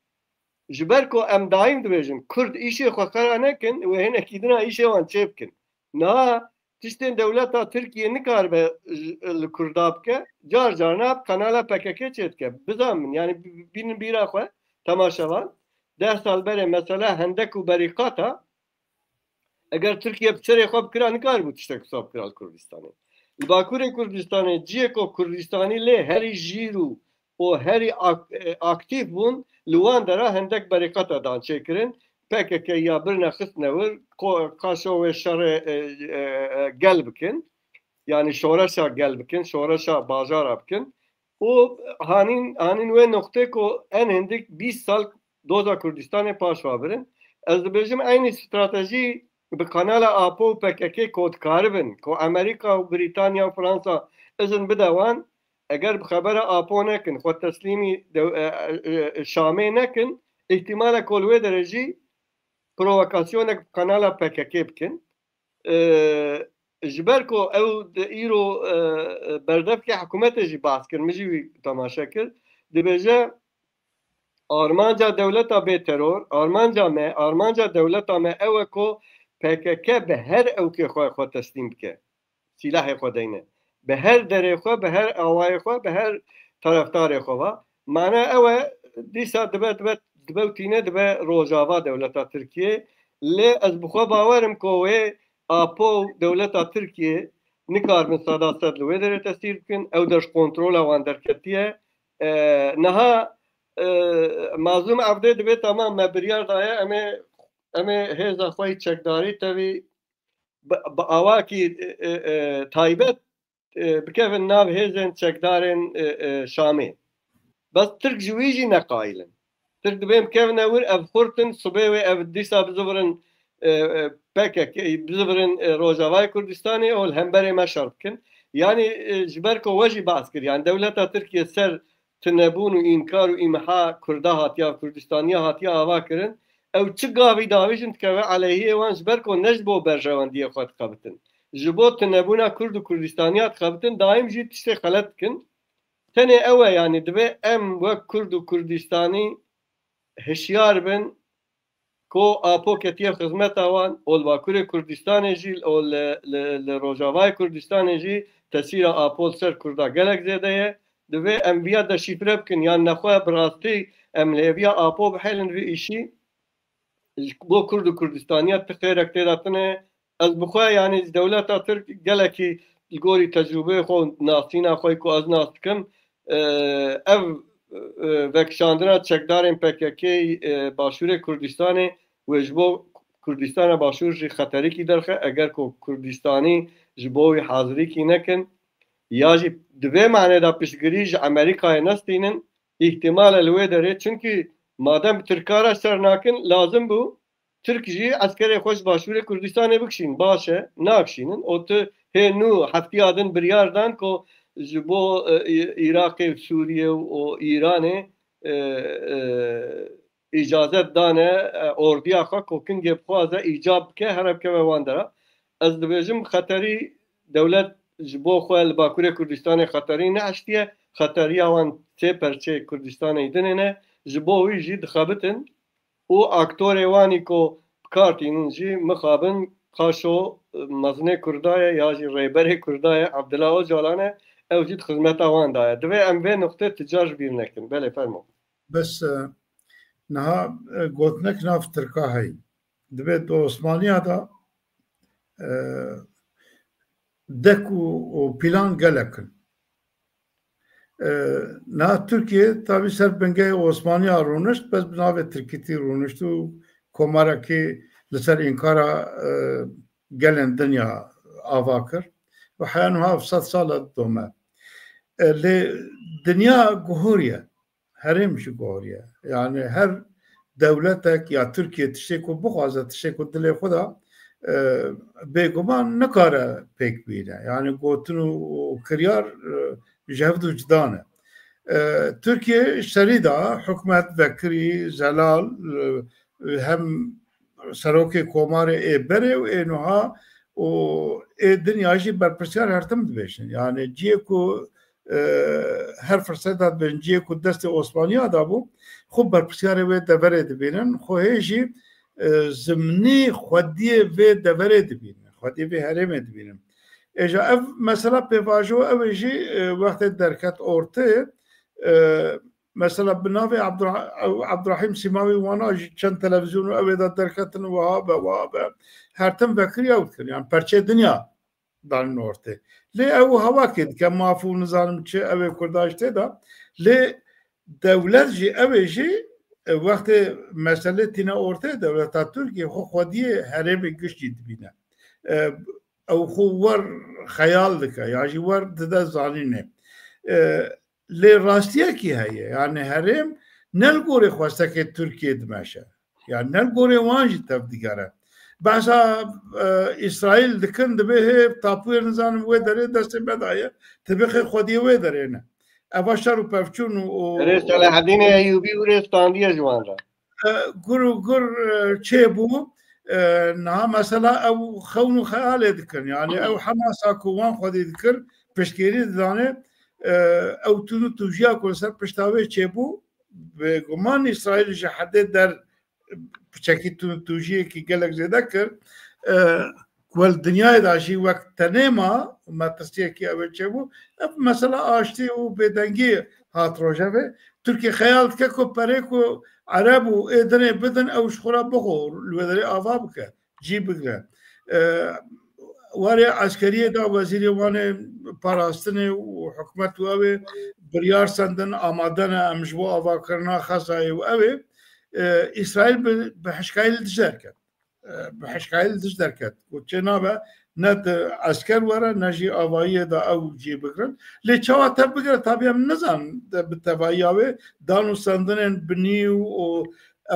Ji ber ku em daîm dibêjin, Kurd îşê xwe xera nekin, wê hinekî dina îşê wan çê bikin. Niha tiştên dewleta Tirkiye nikaribe ji, li Kurda bike, car carna bi kanala P K K çê dike. Bizanin, yanî bi-, bi-, bînin bîra xwe, temaşevan. Deh sal berê mesela Hendek û Berîqata, eger Tirkiye bi serê xwe bikira, nikaribû tiştek wisa bikira li Kurdistanê. Li Bakurê Kurdistanê cihê ku Kurdistanî lê herî jîr û, û herî ak-, e, aktîf bûn, li wan dera Hendek Berîqata dan çêkirin. P K K ya birine xistine wir, ko-, qaşo wê şerê, e, e, e, gel bikin. Yanî şoreşa gel bikin, şoreşa bajara bikin. Û hanîn, hanîn wê noqtê ku en hindik bîst sal doza Kurdistanê paş ve birin. Ez dibêjim eynî stratejî bi kanala Apo û P K K ku dikaribin, ku Amerîka û Brîtanya û Fransa izin bide wan, eger bi xebera Apo nekin, xwe teslîmî dew-, e, e, e, Şamê nekin, îhtîmale ku li wê derê jî provokasyonek bi kanala P K K bikin. E, ji ber ku ew di îro, e, e, berdevkê hikûmetê jî behs kir, min jî wî temaşe kir, dibêje, armanca dewleta bê teror, armanca me, armanca dewleta me ew e ku P K K bi her ewkê xwe, xwe teslîm bike. Sîlahê xwe deyne. Bi her derê xwe, bi her awayê xwe, bi her taraftarê xwe ve. Mane ew e, dîsa dibe, dibe, dibe û tîne dibe Rojava dewleta Tirkiye. Lê ez bi xwe bawer im ku wê Apo û dewleta Tirkiye nikaribin seda sed li wê derê tesîr bikin. Ew der ji kontrola wan derketiye. E, niha, e, Mazlûm Evdê dibê, tamam, me biryar daye, em ê, em ê hêza xwe yî çekdarî tevî bi, bi awakî, e, e, e, taybet, e, bikevin nav hêzên çekdarên, e, e, Şamê. Bes Tirk ji wî jî ne qayil in. Tirk dibên bikevine wir, ev xurt in, sibê wê ev dîsa bizivirin, e, e, P K K, bizivirin, e, Rojavayê Kurdistanê û li hemberê me şer bikin. Yanî, e, ji ber ku we jî behs kir, yanî dewleta Tirkiye ser tunebûn û înkar û îmha Kurda hatiya, Kurdistaniya hatiya ava kirin. Ew çi gavî davêjin dikeve aleyhiyê wan, ji ber ku ne ji bo berjewendiyê xwe dixebitin. Ji bo tunebûna Kurd û Kurdistaniya dixebitin, daîm jî tiştê xelet dikin. Tenê ew e, yanî divê em wek Kurd û Kurdistanî hişyar bin ku Apo ketiye xizmeta wan, û li Bakurê Kurdistanê jî, û li, li, li Rojavayê Kurdistanê jî tesîra Apo li ser Kurda gelek zêde ye. Divê em viya deşîfre bikin, yan nexwe bi rastî em li hêviya Apo bihêlin vî îşî, ji bo Kurd û Kurdistaniya ti xêrek tê de tune. Ez bi xwe, yanî, ji dewleta Tirk gelekî li gorî tecrûbeyê xwe û nasîna xwe ku ez nas dikim, e, ev, e, vekişandina çekdarên P K K, e, Başûrê Kurdistanê wê ji bo Kurdistana Başûr jî xeterîkî derxe, eger ku Kurdistanî ji bo wî hazirîkî nekin, ya jî di vê manê de piştgirî ji Amerîkayê nestînin, îhtimale li wê derê, çunkî madem bi Tirka re şer nakin, lazim bû Tirk jî eskerê xwe ji Başûrê Kurdistanê bikişîn. Baş e, nakişînin. Û tu hê nû heftiya din biryar dan ku ji bo, e, Î-, Iraqê û Sûriye û, û Îranê, e, e, îcazet dane, e, ordiya xwe ku kingê bixwaze îcab bike, here bikeve wan dera. Ez dibêjim, xeterî dewlet ji bo xwe li Bakurê Kurdistanê xeterî nehiştiye, xeteriya wan sê perçeyê Kurdistanê dinê ne, ji bo wî jî dixebitin û aktorê wanî ku bi kar tînin jî mixabin, qaşo, e, mezinê Kurda ye ya jî rêberê Kurda ye, Abdullah Ocalan e, ew jî di xizmeta wan de ye. Divê em vê nuqtê ti car ji bîr nekin. Belê, fermo. Bes, e, niha, e, gotinek nav Tirka heyî. Divê di Osmaniya de, e, dek û, û plan gelek in. E, niha Tirkiye tabî ser bingehê Osmaniya rûnişt, bes bi navê Tirkîtî rûnişt û komarekî li ser înkara, e, gelên dinya ava kir. Û heya niha ev sed sal e didome. E, lê dinya guhoriye. Herêm jî guhoriye. Yani her dewletek ya Tirkiye tiştê ku bixwaze, tiştê ku dilê xwe da, e, bêguman nikare pêk bîne. Yani gotin û, û kiryar, e, ji hev du cuda ne. E, Tirkiye serî da hikûmet vekirî, zelal, e, hem serokê komarê ê berê û ê nuha û ê dinya jî berpirsiyar her tim dibêjin. Yani ciyê ku, e, her firseta dibêjin, ciyê ku destê Osmaniya da bû, xwe berpirsiyarê wê deverê dibînin, xwe hê jî, e, zimnî xwediyê vê deverê dibînin, xwediyê vê herêmê dibînin. Êja ev mesela pêvajo ew ê jî, e, wextê derket ortê, e, mesela bi navê Abdurra-, Abdurrahîm Sîmawî wana jî çend televîzyon û ew ê de derketin, wiha be, wiha be. Her tim vekiriya û dikir. Yani perçê dinya danin ortê. Lê ew hawakê dike, maf û nizanim çi, ew ê Kurda jî tê de. Lê dewlet jî, ew ê jî, e, wextê meselê tîne ortê, dewleta Tirkiyê xwe xwediyê herêmê giş jî dibîne. E, ew xwe wer xeyal dike, ya jî wer dide zanînê. E, lê rastiyekî heye, yani herêm ne li gorê xwestekê Tirkiyê dimeşe. Yani ne li gorê wan jî tev digere. Behsa, e, Îsraîl dikin, dibê hê tapûyê nizanim wê derê destê me daye, dibê xê xwediyê wê derê ne. Eva şer û pevçûn û, û Erê Selahedînê Eyûbî û rê standiye ji wan re. E, gur û gur, e, çêbû. E, niha mesela ew xewn û xeyalê dikin. Yani ew Hemasa ku wan xwedî dikir, piştgirî didane, e, ew tûn û tûjiya ku li ser pişta wê çêbû, bêguman Îsraîl ji hedê der piçekî tûn û tûjiyekî gelek zêde kir. E, ku li dinyayê de jî wek tenê ma, metirsiyekî ew ê çêbû. Ev mesela aştî û bêdengî hat rojevê. Tirkiye xeyal dike ku perê ku Ereb û ê dinê bidin, ew ji xwe re bixwe, li wê derê ava bike, cî bigire. E, warê eskeriyê de wezîrê wan ê parastinê û hikûmet û ew ê biryar sendin, amade ne, em ji bo avakirina Xezayê û ew ê, e, Îsraîl bi, bi hişkayî li dij derket. E, bi hişkayî li dij derket. Got çê nabe, ne di esker were, ne jî avayiyê de ew cî bigirin. Lê çawa tev bigire, tabî em nizanin de bi tevahiya wê dan û sendinên binî û, û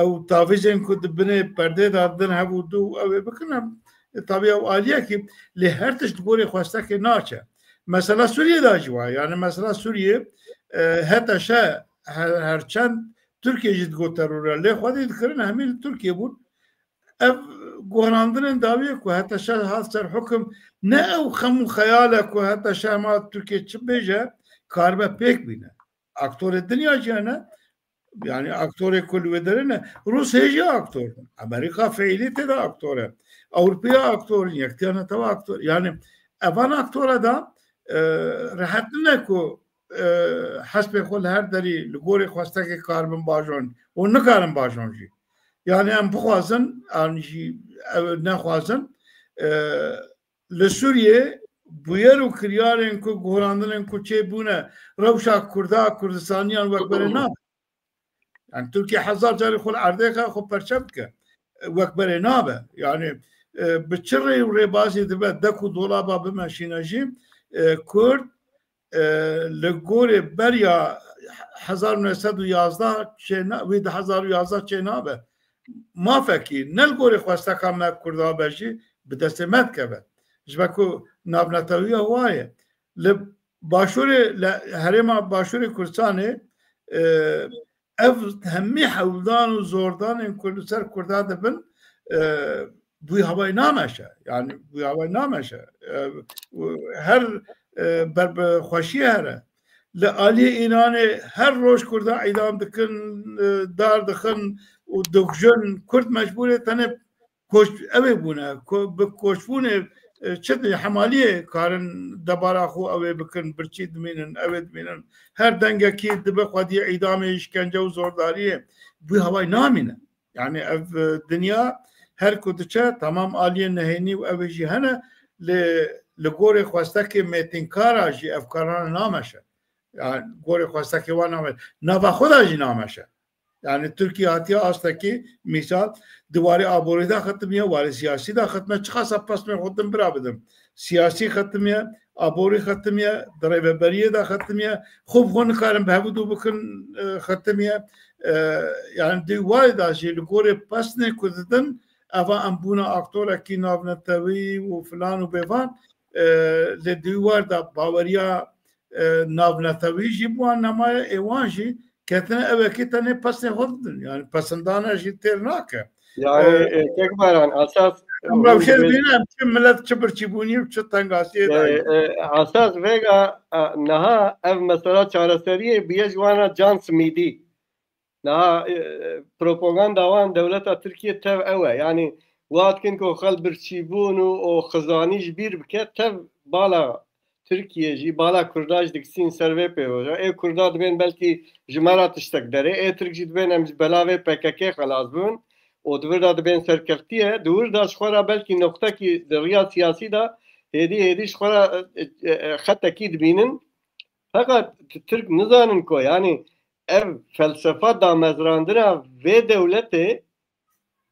ew tavîzên ku di binê perdê de din hev û du ew ê bikin, em, e, tabî ew aliyekî, lê her tişt li gorê xwestekê naçe. Mesela Sûriyê de jî wa, yani mesela Sûriyê, e, H T Ş her, her çend Tirkiye jî digot teror e, lê xwedî dikirin hemî li Tirkiye bûn. Ev guherandinên dawiyê ku H T Ş hat ser hukim, ne ew xem û xeyal e ku H T Ş ma Tirkiye çi bêje, karibe pêk bîne. Aktorê dinya jî hene, yani aktorê ku li wê derê ne. Rûs hê jî aktor in. Amerîka fiilî tê de aktor e. Ewropiya aktor in, Yektiya Netewa aktor. Yani evan aktora da, e, rehet nine ku, e, hespê xwe li her derî li gorê xwestekê karibin bajon û nikarin bajon jî. Yani em bixwazin, an jî ew nexwazin, e, li Sûriyê bûyer û kiryarên ku guherandinên ku çêbûne, rewşa Kurda, Kurdistaniyan wek berê nabe. Yani Tirkiye hezar carî xwe li erdê xe, xwe perçe bike. Wek berê nabe. Yani, e, bi çi rê û rêbazê dibe dek û dolaba bimeşîne jî, e, Kurd, e, li gorê beriya hezar û neh sed û yazdeh çê na-, wî di hezar û yazdeh çê nabe. Mafekî ne li gorê xwesteka me Kurda be jî bi destê me dikeve. Ji ber ku navnetewiya wa ye. Li Başûrê, li herêma Başûrê Kurdistanê, e, ev hemî hewldan û zordanên ku li ser Kurda dibin, e, bûyî havayî nameşe. Yani bûyî havayî nameşe. E, û her, e, ber bi xweşiyê here. Li aliyê Îranê her roj Kurda îdam dikin, e, dar dixin û dikujin. Kurd mecbûrê tenê koç-, ew ê bûne, ko-, bi koçbûnê, e, çi di hemaliyê karin debara xwe ew ê bikin, birçî dimînin, ew ê dimînin. Her dengekî dibe xwediyê îdamê, îşkence û zordariyê. Bûyî havayî namîne. Yani ev, e, dinya her ku diçe, tamam aliyê nehênî û ew ê jî hene, lê li gorê xwestekê mêtînkara jî ev karana nameşe. Yani gorê xwestekê wan nameşe. Nava xwe de jî nameşe. Yani Tirkiye hatiye astekî, mîsal, di warê aborî de xetimiye, warê siyasî de xetime, çiqasa pesmên xwe din bira bidim. Siyasî xetimiye, aborî xetimiye, di rêveberiyê de xetimiye, xwe bi xwe nikarin bi hev û du bikin, e, xetimiye. E, yani di warê de jî li gorê pesnê ku didin, eva em bûne aktorekî navnetewî û filan û bêvan, e, lê di wî war de baweriya e, navnetewî jî bi wan nemaye, ê wan jî ketine ew yekê tenê pesên xwe didin. Yani pesindana jî têr nake. Yani e, Kek Baran, esas Em rewşê dibîne em çi milet çi birçîbûnî û çi tengasiyê de ye. E, e, esas vêga e, niha ev mesela çareseriyê bûye ji wana John Smithî. Niha e, propaganda wan dewleta Tirkiye tev ew e. Yani wat kin ku xel birçîbûn û o xizanî ji bîr bike, tev bala Tirkiye jî, bala Kurda jî dikisîn ser vê pêvajoya. Ê Kurda dibên belkî ji me re tiştek derê, ê Tirk jî dibên em ji belavê P K K xelas bibin û di vir de dibên serkeftiye. Di wir de ji xwe re belkî noqtekî di riya siyasî de hêdî hêdî ji xwe re e, e, e, xetekî dibînin. Feqet Tirk nizanin ku yani ev felsefa damezrandina vê dewletê,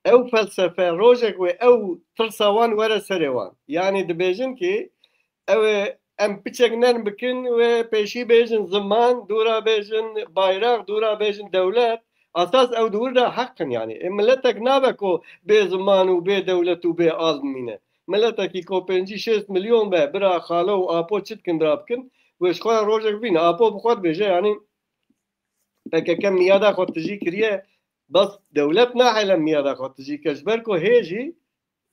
ew felsefe rojek wê ew tirsa wan were serê wan. Yani dibêjin ki ew ê em piçek nerm bikin wê pêşî bêjin ziman, dûra bêjin bayraq, dûra bêjin dewlet. Esas ew di wir de heq in yani. Ê miletek nabe ku bê ziman û bê dewlet û bê al bimîne. Miletekî ku pêncî şêst milyon be, bira, xalo û apo çi dikin bira bikin, wê ji xwe re rojek bibîne. Apo bi xwe dibêje yani P K K miyada xwe tijî kiriye, bes dewlet nahêle miyada xwe tijî ke, ji ber ku hê jî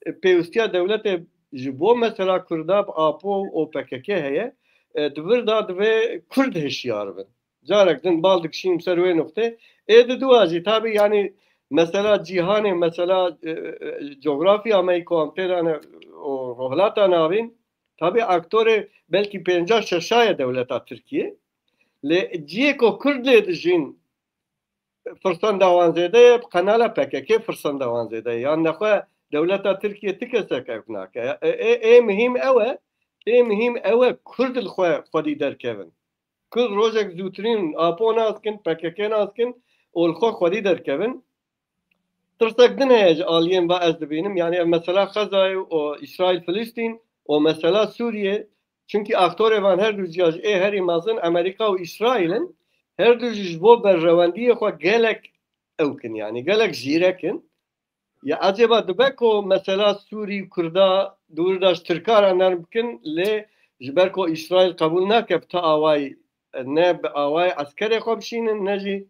e, pêwîstiya dewletê ji bo mesela Kurda bi apo û P K K heye, e, di vir de divê Kurd hişyar bin. Carek din bal dikişînim ser wê nuqtê. Ê di dua jî tabî yani mesela cîhanê, mesela e, e, cografya me ku em tê de ne û rohlata navîn, tabî aktorê belkî pênca şeşa ye dewleta Tirkiye. Lê ciyê ku Kurd lê dijîn, firsenda wan zêde ye, bi qenala P K K firsenda wan zêde ye. Yan nexwe dewleta Tirkiye ti kesek ev nake. Ê, ê, ê mihîm ew e, ê mihîm ew e Kurd li xwe xwedî derkevin. Kurd rojek zûtirîn apo nas kin, P K K nas kin û li xwe xwedî derkevin. Tirsek din heye ji aliyên va ez dibînim. Yani ev mesela Xezayê û Îsraîl Filistîn û mesela Sûriye. Çunkî aktorê van her du ciya ji ê herî mezin Amerîka û Îsraîl in. Her du jî ji bo berjewendiyê xwe gelek ewk in, yani gelek zîrek in. Ya ecêba dibe ku mesela Sûrî, Kurda, di wir de ji Tirka re nerm bikin, lê ji ber ku Îsraîl qebûl nake bi ti awayî, ne bi awayê eskerê xwe bişînin, ne jî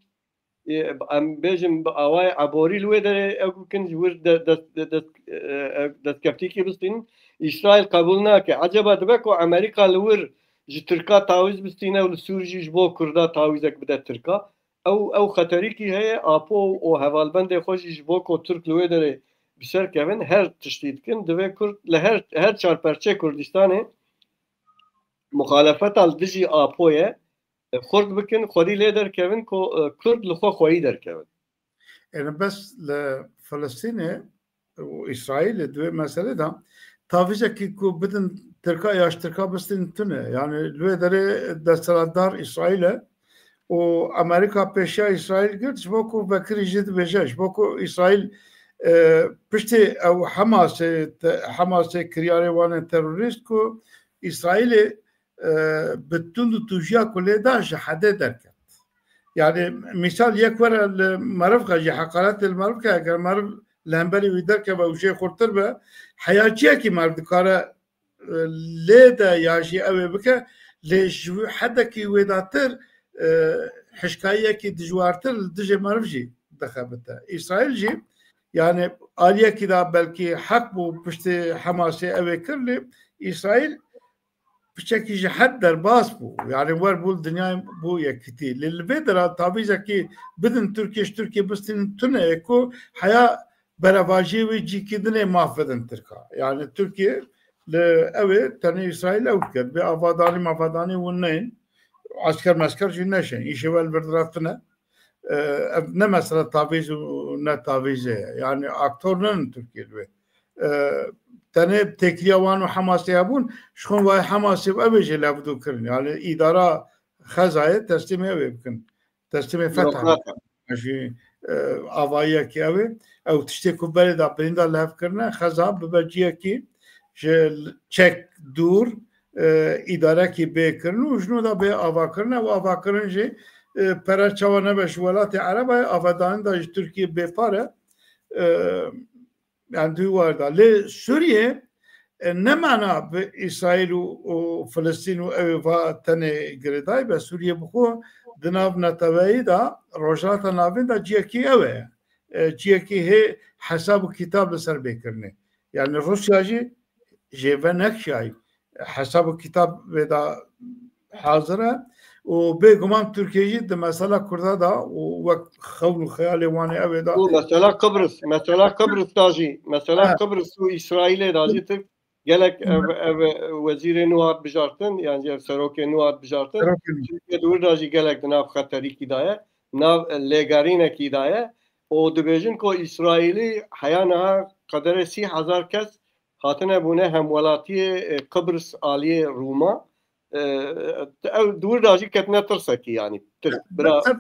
ê, em bêjin bi awayê eborî li wê derê ew bikin ji wir de-, des-, de-, des-, e, e, destkeftîkî bistînin, Îsraîl qebûl nake. Eceba dibe ku Amerîka li wir ji Tirka tawîz bistîne û li Sûrî jî ji bo Kurda tawîzek bide Tirka? Ew, ew xeterîkî heye, apo û hevalbendê xwe jî ji bo ku Tirk li wê derê bi ser kevin, her tiştî dikin. Divê Kurd li her, her çar perçê Kurdistanê muxalefeta li dijî apo ye, e, xurt bikin, xwedî lê derkevin ku, e, Kurd li xwe xweyî derkevin. Yani bes li Filistînê û Îsraîlê di wê meselê de tavîzekî ku bidin Tirka ya ji Tirka bistîn tune. Yani li wê derê desthilatdar Îsraîl e û Amerîka pêşiya Îsraîl girt ji bo ku vekirî jî dibêje, ji bo ku Îsraîl, e, piştî ew Hamasê, te-, Hamasê kiryarê wan ê terorîst ku Îsraîlê e, bi tund û tûjiya ku lê da ji hedê derket. Yani mîsal yek were li meriv xwe jî heqaretê li meriv ke, eger meriv li hemberî wî derkeve û jê xurtir be, heya ciyekî meriv dikare, e, lê de ya jî ew ê bike, lê ji hedekî wêdatir, e, hişkayiyekî dijwartir li dijê meriv jî dixebite. Îsraîl jî yani aliyekî de belkî heq bû piştî Hemasê ew ê kir, lê Îsraîl piçekî ji hed derbas bû. Yani wer bû li dinyayê bû yekitî. Lê li vê dera tavîzekî bidin Tirkiye, ji Tirkiye bistînin tune ye ku heya berevajiyê wê cîkî dinê maf bidin Tirka. Yani Tirkiye li ew ê tenê Îsraîl ew dike. Dibê avadanî mavadanî hûn neyên. Esker mesker jî neşên. Îşê we li vir dira tune. E, ev ne mesela tavîz û ne tavîzê ye. Yani aktor nin Tirkiye li wê. E, tenê têkiliya wan û Hemasê hebûn, ji xwe vay Hemasê û ev ê jê levdû kirin. Yani îdara Xezayê teslîmê ew ê bikin. Teslîmê Fetah. Demokrat. Jî, e, avayiyekî ew ê. Ew tiştê ku berê de birînda lev kirine, Xeza bibe ciyekî ji çek dûr, e, îdarekî bê kirin û ji nû de bê ava kirine û ava kirin jî, e, pere çawa nebe ji welatê Erebay, avadanî de ji Tirkiye bê pare. E, Yani di war de. Lê Sûriye E, ne mana bi Îsraîl û, û Filistîn û ew ê va tenê girêdayî be. Sûriye bi xwe di nav neteweyî de, Rojhilata Navîn de ciyekî ew e. E, ciyekî hê hesab û kitab li ser bê kirinê. Yani Rûsya jî jê ve nekişayî. Hesab û kitab vê de hazir e. Û bêguman Tirkiye jî di mesela Kurda de û wek xewn û xeyalê wan ê ew ê de. Û mesela Qibris, mesela Qibris da jî, mesela Ha. Qibris û Îsraîlê da jî Tirk gelek ev, ev wezîrê nû hat bijartin, yan jî ev serokê nû hat bijartin. Serokê nû. Tirkiye di wir de jî gelek di nav xeterîkî de ye, nav lêgerînekî de ye. Û dibêjin ku Îsraîlî heya niha qederê sî hezar kes hatine bûne hemwelatiyê, e, Qibris aliyê Rûma. E, ew di wir de jî ketine tirsekî, yanî Tirk bira. Ev,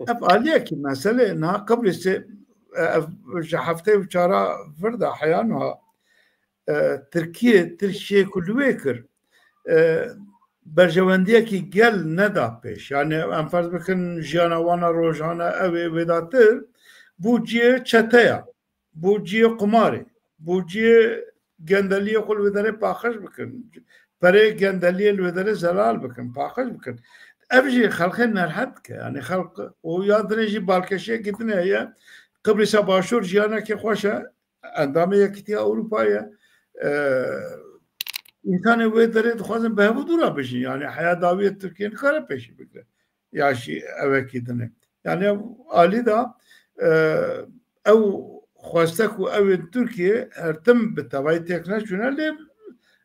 ev aliyekî mesele niha Qibrisê, e, ev ji heftê û çara vir de heya niha, e, Tirkiye, Tirkiye ku li wê kir, e, berjewendiyekî gel neda pêş. Yani em ferz bikin jiyana wana rojane ew ê wêdatir bû ciyê çeteya, bû ciyê qumarê, bû ciyê gendeliyê xwe li wê derê paqij bikin. Perê gendeliyê li wê derê zelal bikin, paqij bikin. Ev jî xelkê nerhet dike. Yani xelk û ya dinê jî balkêşiyekî din heye. Qibrîsa Başûr jiyanekî xweş e. Endamê Yekîtiya Ewropa ye. E, Însanê wê derê dixwazin bi hev û dû re bijîn. Yani heya dawiyê Tirkiye nikare pêşî bigire. Ya jî ewekî din e. Yani ev alî de, e, ew xweste ku ew ên Tirkiye her tim bi tevayî têk neçûne lê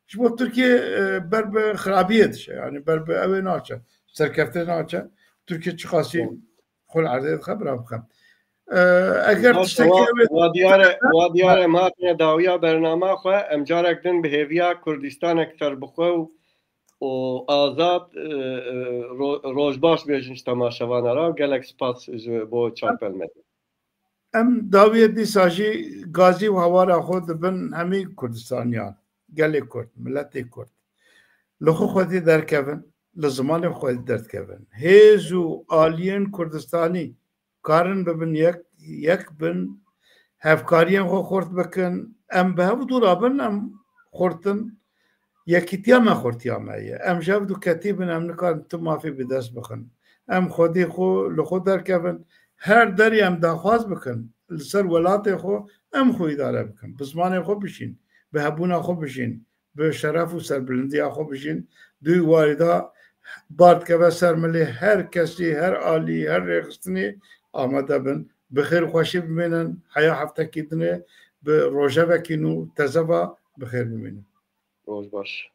ji bo Tirkiye, e, ber bi xirabiyê diçe. Yani ber bi ew ê naçe. Serkefte naçe. Tirkiye çiqasî Hı. xwe li erdê dixe, bira bixe. E, eger Baş, tiştekî wa, ew ê wa diyar e, wa diyar e, em hatine dawiya bernama xwe, em carek din bi hêviya Kurdistanek serbixwe û, û azad, e, e, ro-, roj baş bêjin ji temaşevana re. Gelek spas ji bo Çarpel Medya. Em dawiyê dîsa jî gazî û hawara xwe dibin hemî Kurdistaniyan, gelê Kurd, miletê Kurd. Li xwe xwedî derkevin, li zimanê xwe derkevin. Hêz û aliyên Kurdistanî karin bibin yek, yek bin, hevkariyên xwe xurt bikin. Em bi hev dû rabin, em xurt in. Yekîtiya me xurtiya me ye. Em ji hev dû ketî bin, em nikarin tu mafî bi dest bixin. Em xwedî xwe li xwe derkevin. Her derê em daxwaz bikin, li ser welatê xwe em xwe îdare bikin. Bi zimanê xwe bijîn, bi hebûna xwe bijîn, bi şeref û serbilindiya xwe bijîn. Dû warî de bar dikeve ser milê her kesî, her alî, her rêxistinê amade bin. Bi xêr û xweşî bimînin, heya heftekî dinê bi rojevekî nû teze ve bi xêr bimînin. Roj baş.